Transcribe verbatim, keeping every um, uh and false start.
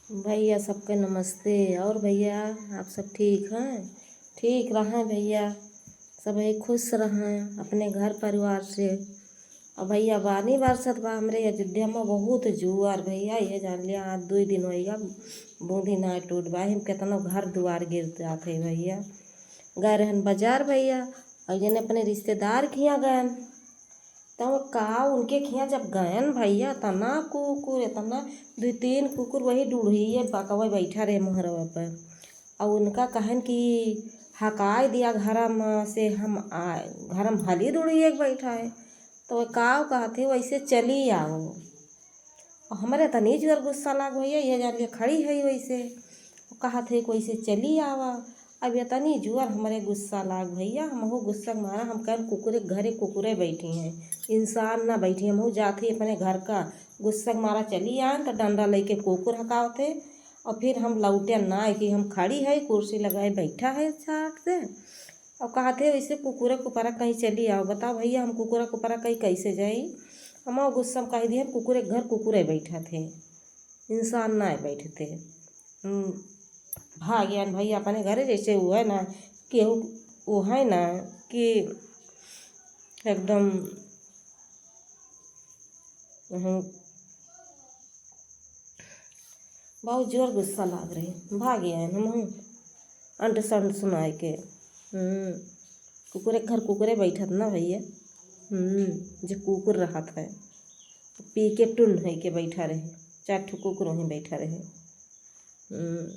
भैया, सबके नमस्ते। और भैया, आप सब ठीक हैं? ठीक रहें भैया, सब खुश रहें अपने घर परिवार से। और भैया, पानी बरसत बा हमरे अयोध्या में बहुत जोर भैया, ये जान लिया, आज दुई दिन होइगा, बूंदी ना टूट बा, हम केतनो घर दुआर गिर जात है भैया। गए रहन बाजार भैया, और जने अपने रिश्तेदार के हियाँ गएन, तब का उनके खियाँ जब गएन भैया, इतना कुकुर, इतना दुई तीन कुकुर वही डुढ़िए बकवे बैठा रहे मोहरवा पर। और उनका कहन कि हकाई दिया घरम से, हम आ, घरम हली डुढ़िए के बैठा है। तो का कहत है, वैसे चली आओ। और हमरे तनी जोर गुस्सा लाग भैया, ये जान लिया खड़ी है वैसे। कहत है कि वैसे चली आवा। अब इतनी जोर हमरे गुस्सा लाग भैया, हमहू गुस्सा के मारा हम कहन कुकुरे के घरे कुकुरे बैठी हैं, इंसान ना बैठी। हमहू जात ही अपने घर का, गुस्सा के मारा चली आन तो डंडा लेके कुकुर हकावत है। और फिर हम लौटे ना कि हम खड़ी है, कुर्सी लगाए बैठा है चाट से। और कहत है वैसे कुकुरे कुपरा कहीं चली आओ। बताओ भैया, हम कुकुरा कुपरा कहीं कैसे जाई? हमहू गुस्सा में कह दिए कुकुरे के घर कुकुरे बैठत है, इंसान ना बैठते। हम्म, भाग गया भैया अपने घरे, जैसे वो है ना, केहू वो है ना कि एकदम, हम्म, बहुत जोर गुस्सा लाग रहे, भाग गया हम अंट संट सुनाए के। हम्म, कुकुरे के घर कुकुरे बैठत ना भैया। हम्म, जे कुकुर रहत है, पी के टुन है के बैठा रहे, चार ठो कुकुर वहीं बैठा रहे। हम्म,